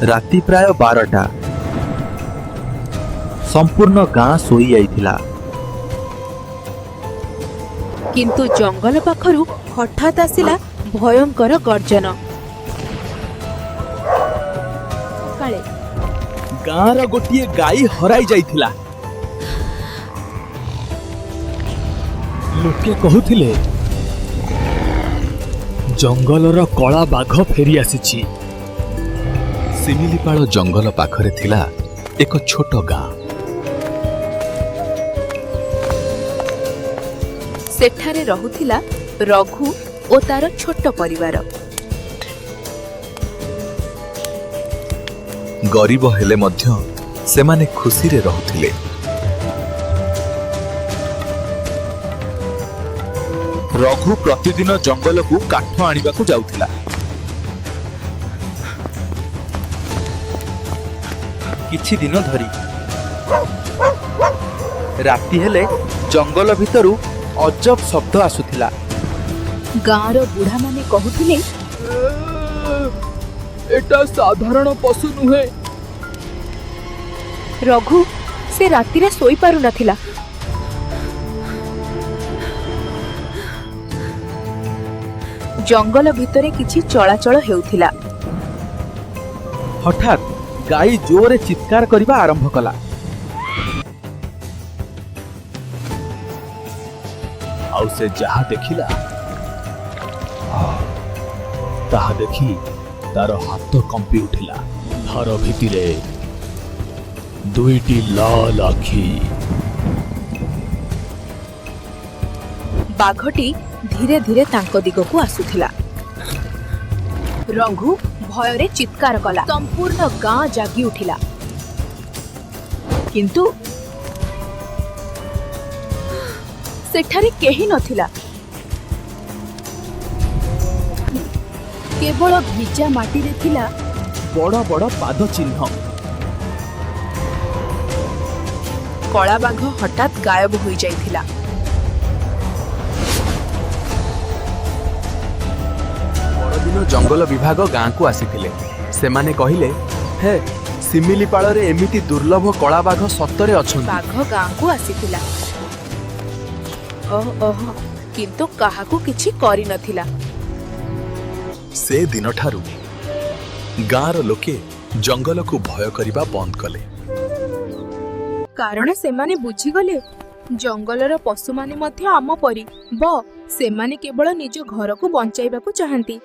ରାତି ପ୍ରାୟ 12ଟା। ସମ୍ପୂର୍ଣ୍ଣ ଗାଁ ଶୋଇଯାଇଥିଲା। କିନ୍ତୁ ଜଙ୍ଗଲ ପାଖରୁ ହଠାତ୍ ଆସିଲା ଭୟଙ୍କର ଗର୍ଜନ। ସକାଳେ ଗାଁର ଗୋଟିଏ ଗାଈ ହରାଇ ଯାଇଥିଲା। ଲୋକେ କହୁଥିଲେ, ଜଙ୍ଗଲର କଳା ବାଘ ଫେରି ଆସିଛି। ଶିମିଳିପାଳ ଜଙ୍ଗଲ ପାଖରେ ଥିଲା ଏକ ଛୋଟ ଗାଁ। ସେଠାରେ ରହୁଥିଲା ରଘୁ ଓ ତାର ଛୋଟ ପରିବାର। ଗରିବ ହେଲେ ମଧ୍ୟ ସେମାନେ ଖୁସିରେ ରହୁଥିଲେ। ରଘୁ ପ୍ରତିଦିନ ଜଙ୍ଗଲକୁ କାଠ ଆଣିବାକୁ ଯାଉଥିଲା। କିଛି ଦିନ ଧରି ରାତି ହେଲେ ଜଙ୍ଗଲ ଭିତରୁ ଅଜବ ଶବ୍ଦ ଆସୁଥିଲା। ଗାଁର ବୁଢ଼ାମାନେ କହୁଥିଲେ, ଏଟା ସାଧାରଣ ପଶୁ ନୁହେଁ। ରଘୁ ସେ ରାତିରେ ଶୋଇପାରୁନଥିଲା। ଜଙ୍ଗଲ ଭିତରେ କିଛି ଚଳାଚଳ ହେଉଥିଲା। ହଠାତ୍ ଗାଈ ଜୋରେ ଚିତ୍କାର କରିବା ଆରମ୍ଭ କଲା। ଆଉ ସେ ଯାହା ଦେଖିଲା, ତାହା ଦେଖି ତାର ହାତ କମ୍ପି ଉଠିଲା। ଘର ଭିତରେ ଦୁଇଟି ଲାଲ ଆଖି। ବାଘଟି ଧୀରେ ଧୀରେ ତାଙ୍କ ଦିଗକୁ ଆସୁଥିଲା। ରଘୁ ଭୟରେ ଚିତ୍କାର କଲା। ସମ୍ପୂର୍ଣ୍ଣ ଗାଁ ଜାଗି ଉଠିଲା, କିନ୍ତୁ ସେଠାରେ କେହି ନଥିଲା। କେବଳ ଭିଜା ମାଟିରେ ଥିଲା ବଡ଼ ବଡ଼ ପାଦ ଚିହ୍ନ। କଳାବାଘ ହଠାତ୍ ଗାୟବ ହୋଇଯାଇଥିଲା। ପରଦିନ ଜଙ୍ଗଲ ବିଭାଗ ଗାଁକୁ ଆସିଥିଲେ। ସେମାନେ କହିଲେ, ହେ, ଶିମିଳିପାଳରେ ଏମିତି ଦୁର୍ଲଭ କଳାବାଘ ସତରେ ଅଛନ୍ତି। ବାଘ ଗାଁକୁ ଆସିଥିଲା ଓହ ଓହ, କିନ୍ତୁ କାହାକୁ କିଛି କରିନଥିଲା। ସେ ଦିନଠାରୁ ଗାଁର ଲୋକେ ଜଙ୍ଗଲକୁ ଭୟ କରିବା ବନ୍ଦ କଲେ। କାରଣ ସେମାନେ ବୁଝିଗଲେ, ଜଙ୍ଗଲର ପଶୁମାନେ ମଧ୍ୟ ଆମ ପରି ବ ସେମାନେ କେବଳ ନିଜ ଘରକୁ ବଞ୍ଚାଇବାକୁ ଚାହାନ୍ତି।